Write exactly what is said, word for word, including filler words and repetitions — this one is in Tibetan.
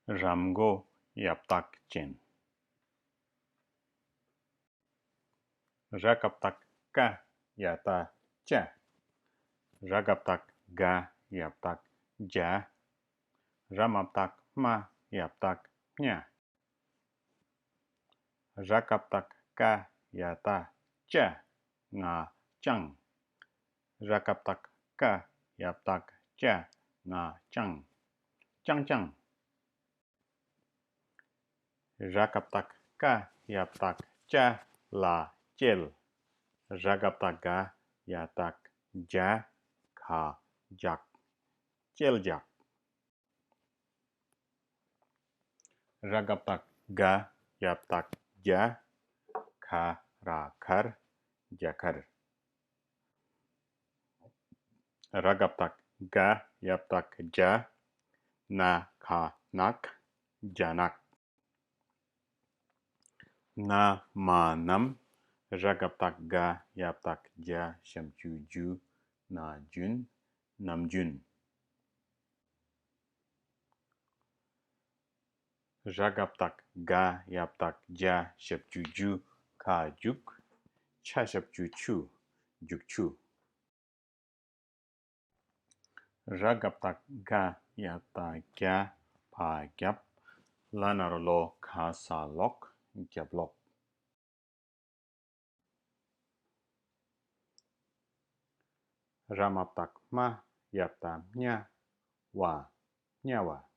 རམ་མགོ་ཡ་བཏགས་ཅན། ར་ཀ་བཏགས་རྐ་ཡ་བཏགས་རྐྱ། ར་ག་བཏགས་རྒ་ཡ་བཏགས་རྒྱ། ར་མ་བཏགས་རྨ་ཡ་བཏགས་རྨྱ། ར་ཀ་བཏགས་རྐ་ཡ་བཏགས་རྐྱ། ང་རྐྱང་། ར་ཀ་བཏགས་རྐ་ཡ་བཏགས་རྐྱ། ང་རྐྱང་། རྐྱང་རྐྱང་། ར་ཀ་བཏགས་རྐ་ཡ་བཏགས་རྐྱ། ལ་རྐྱལ། ར་ག་བཏགས་རྒ་ཡ་བཏགས་རྒྱ། ག་རྒྱག་རྐྱལ་རྒྱག་ར་ག་བཏགས་རྒ་ཡ་བཏགས་རྒྱ། ག་ར་གར་རྒྱ་གར། ར་ག་བཏགས་རྒ་ཡ་བཏགས་རྒྱ། ན་ག་ནག་རྒྱ་ནག་ན་མ་ནམ། ར་ག་བཏགས་རྒ་ཡ་བཏགས་རྒྱ་ཞབས་ཀྱུ་རྒྱུ། ན་རྒྱུན། ནམ་རྒྱུན། ར་ག་བཏགས་རྒ་ཡ་བཏགས་རྒྱ་ཞབས་ཀྱུ་རྒྱུ། ག་རྒྱུག་ཆ་ཞབས་ཀྱུ་ཆུ། རྒྱུག་ཆུ། ར་ག་བཏགས་རྒ་ཡ་བཏགས་རྒྱ་བ་རྒྱབ། ལ་ན་རོ་ལོ་ག་ས་ལོག་རྒྱབ་ལོག་ར་མ་བཏགས་རྨ་ཡ་བཏགས་རྨྱ། བ། རྨྱ་བ།